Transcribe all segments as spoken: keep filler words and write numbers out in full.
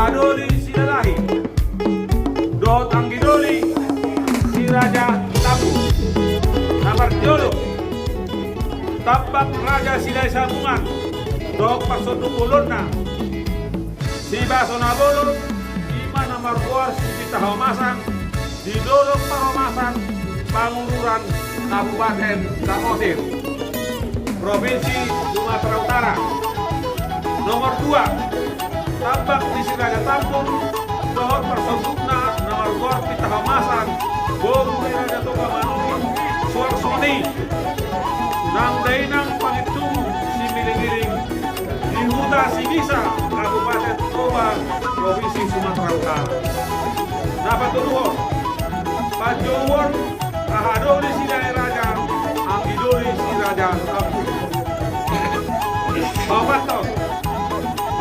Doli Silalahi dohot anggidoli si Raja Tambun. Na parjolo, tambak Raja Silahi Sabungan dohot parsonduk bolonna, Sibaso Nabolon, ima na margoar si Pita Haomasan, di Dolok Paromasan, Pangururan, Kabupaten Samosir, Provinsi Sumatera Utara. Nomor dua, tambak ni si Raja Tambun dohot parsondukna na margoar Pita Haomasan, boru ni Raja Toba Manurung, suang songon i, nang dainang pangintubu si Milingiling, di huta Sibisa, Kabupaten Toba, Provinsi Sumatera Utara. Na patoluhon, panjouon haha doli Silalahi Raja, anggidoli si Raja Tambun. Paopathon,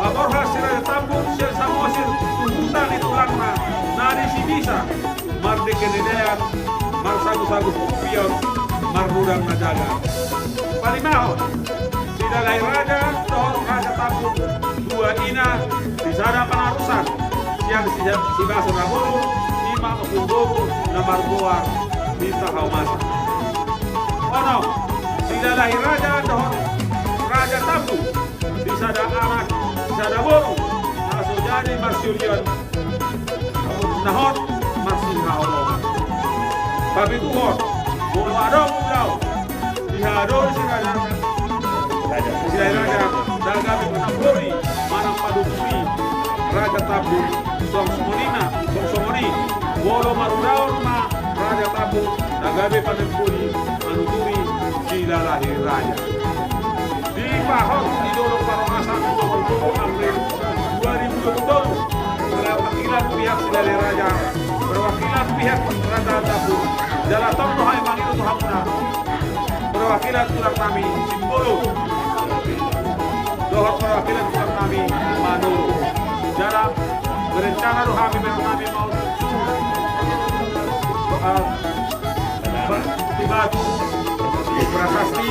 paborhat si Raja Tambun sian Samosir tu huta ni tulangna na di Sibisa, mardengke ni daean, marsagusagu humpion, marrudang na jagar. Palimahon, Silalahi Raja dohot Raja Tambun, dua ina di sada panarusan, sian si, Sibaso Nabolon, ima ompung boru na margoar Pita Haomasan. Onom, Silalahi Raja dohot Raja Tambun, di sada anak, di sada boru, na so jadi marsiulion, na hot marsihaholongan. Papituhon, molo adong ulaon di haha doli si Raja, Silalahi Raja, na gabe panamboli manang padomuhi Raja Tambun, suang songon i ma, suang songon i, molo marulaon ma Raja Tambun, na gabe panamboli manuturi Silalahi Raja. Dipahot di Dolok Paromasan, dua puluh April dua ribu dua puluh tolu, perwakilan pihak Silalahi Raja, perwakilan pihak Raja Tambun, jala tong do hami mangido tu hamuna, perwakilan tulang nami Simbolon dohot perwakilan tulang nami Manurung. Jala berencana do hami, memang hami mau, ah, Ba-, di Batu, di Prasasti,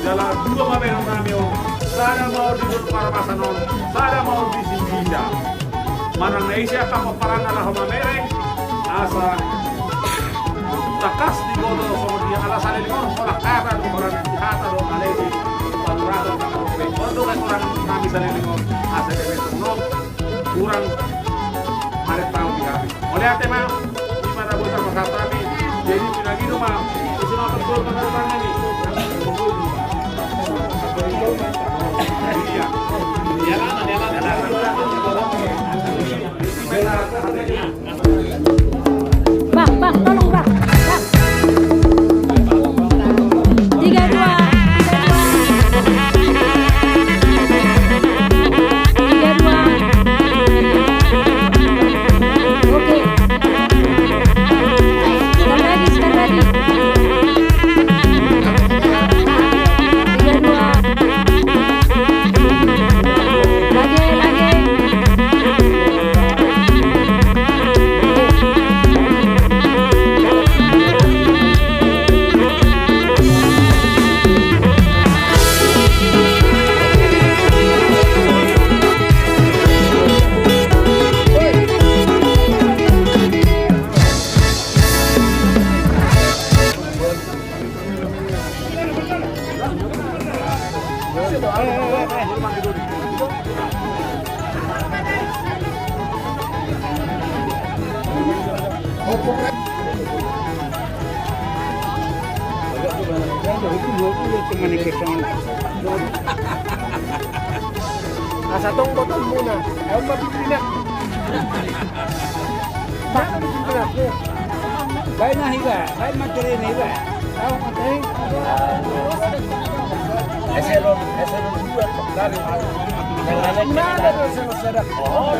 jala dua ma bahenon nami on, sada ma on di Dolok Paromasan on, sada ma on di Sibisa. Manang na ise angka pomparanna laho mamereng, asa tangkas diboto songon dia, ala saleleng on holan hata do, holan hata do, alai di panurat on, on do kan orang nami saleleng on, asa dia betul no. Hurang marentau di hami. Mauliate ma, ima na boi tarpasahat hami. Jadi pinangido ma, isi na betul ma na tangan ni. Iya. Bang, bang, tolong, bang. Bang. Tiga, dua, tiga, dua. Tiga, dua. Oke. Sekali lagi, sekali lagi. Tiga, dua. Lagi, lagi. Asa tong botomuna, ayo ma pimpinan. Baen na hiba, baen ma tere na hiba. Tahu mate. Eselon, eselon dua kali. Mana ada eselon sada? Oh.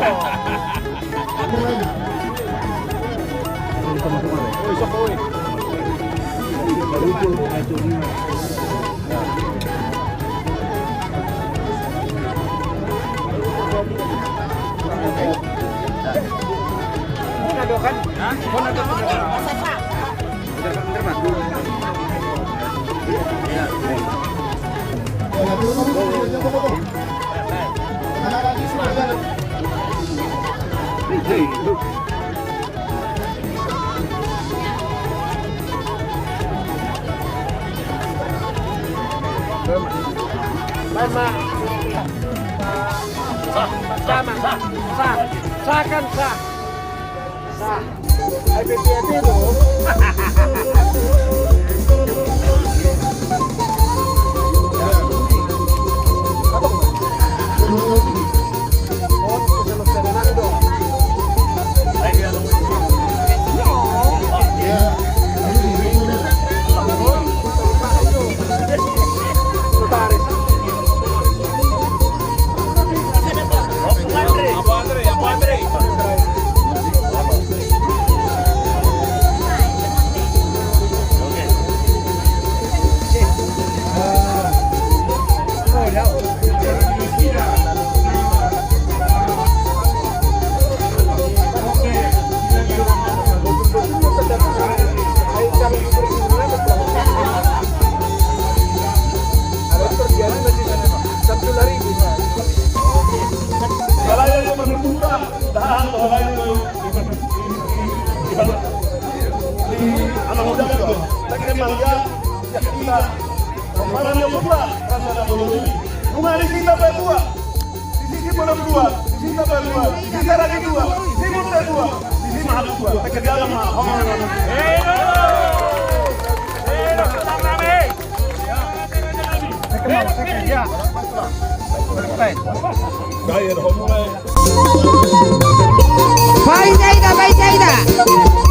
Sa, sa, sa, sa, sa kan sa. Sa. Ai, pe, pe, pe, do. Nunga di sita pe dua, di sisi bolon dua, di sisi ragi dua, di sisi mute dua, di sisi mahal dua. Tekejalan ma, hongan. Baik, Aida, baik, Aida.